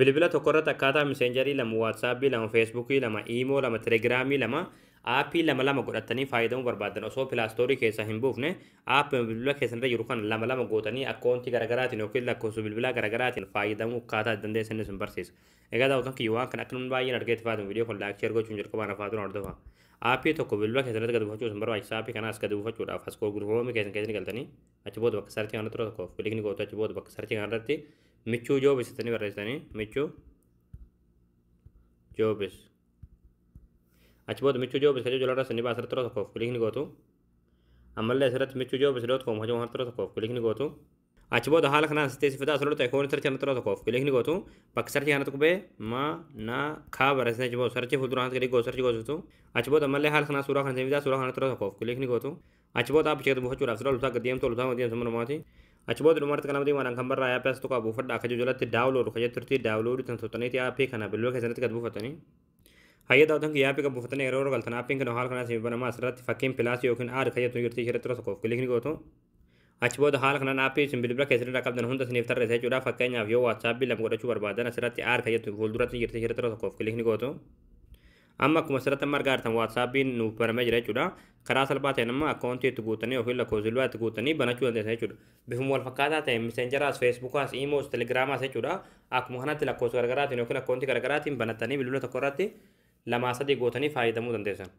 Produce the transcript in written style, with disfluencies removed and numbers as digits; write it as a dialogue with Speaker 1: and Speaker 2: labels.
Speaker 1: Bilbila tokko irratti akkaataa Messengerii lama, WhatsAppii lama, Facebookii lama, Imo lama, Telegramii lama, aappii lama lama godhatanii fayyadamuu barbaadan, osoo Play Storeii keessaa hin buufne aappii bilbila keessan irra jiru kana lama lama gootanii akkoontii garaagaraatiin yookiin lakkoofsa bilbilaa garaagaraatiin fayyadamuu akkaataa dandeessan isin barsiisa. Egaa daawwatan kiyya, waan kana akka namni baay'een argeetti faatu viidiyoo kun like, share gochuun jalqabaan afaa turan hordofa. Aappii tokko bilbila keessan irratti gad buufachuu isin barbaachisa. Aappii kanaas gad buufachuudhaaf as gurgurfamii keessan keessatti galtanii achi booda bakka searchii kanatti yeroo tokkoof clickni gootu. Achi booda bakka searchii kanarratti Michuu Jobs jettanii barreessitanii, Michuu Jobs. Achi booda Michuu Jobs kajoo jalarra sanii baasa, irratti yeroo tokkoof clickni gootu. Ammallee asirratti michuujobs.com kajoo kanatti yeroo tokkoof clickni gootu. Achi booda haala kanaan asitti fidaa asirratti iconii searchii kanatti yeroo tokkoof clickni gootu. Bakka searchii kanatti qubee ma na kaa barreessitanii achi booda searchii fuuldura kanatti gadi gootu, searchii gootu. Achi booda ammallee haala kanaan suuraa kana fidaa suuraa kanatti yeroo tokkoof clickni gootu. Achi booda aappicha gadi buufachuudhaaf sirra oltaa gadi deemtu, oltaa gadi deemtu manumaati. Achi booda dhumarratti qalama diimaadhaan kan barraa'e aappii as tuqaa buufadha akka jalatti download kan jettu turtii, downloadii tan tuqxaniiti aappii kana bilbila keessanitti gad buufatanii. Hayya daawwatan kiyya, aappii gad buufatanii yeroo galtan aappiin kana haala kanaan isin banamaa. Asirratti fakkiin plusii yookiin add kan jettu jirti, ishee irratti yeroo tokkoof clickni gootu. Achi booda haala kanaan aappii isin bilbila keessanirraa qabdan hunda isiniif tarreessa jechuudha. Fakkeenyaaf yoo WhatsAppii lama godhachuu barbaadan asirratti add kan jettu fuulduratti jirti, ishee irratti yeroo tokkoof clickni gootu. Amma akkuma asirratti amma argaa jirtan WhatsAppiin nuuf banamee jira jechuudha. Karaa salphaa ta'een amma akkaawuntii itti guutanii yookiin lakkoofsa bilbilaa itti guutanii banachuu dandeessan jechuudha. Bifuma wal fakkaataa ta'een Messengeraas, Facebookaas, Imoos, Telegramaas jechuudha. Akkuma kanatti lakkoofsa garaagaraatiin yookiin akkaawuntii garaagaraatiin banattanii bilbila tokko irratti lamaa sadii gootanii fayyadamuu dandeessan.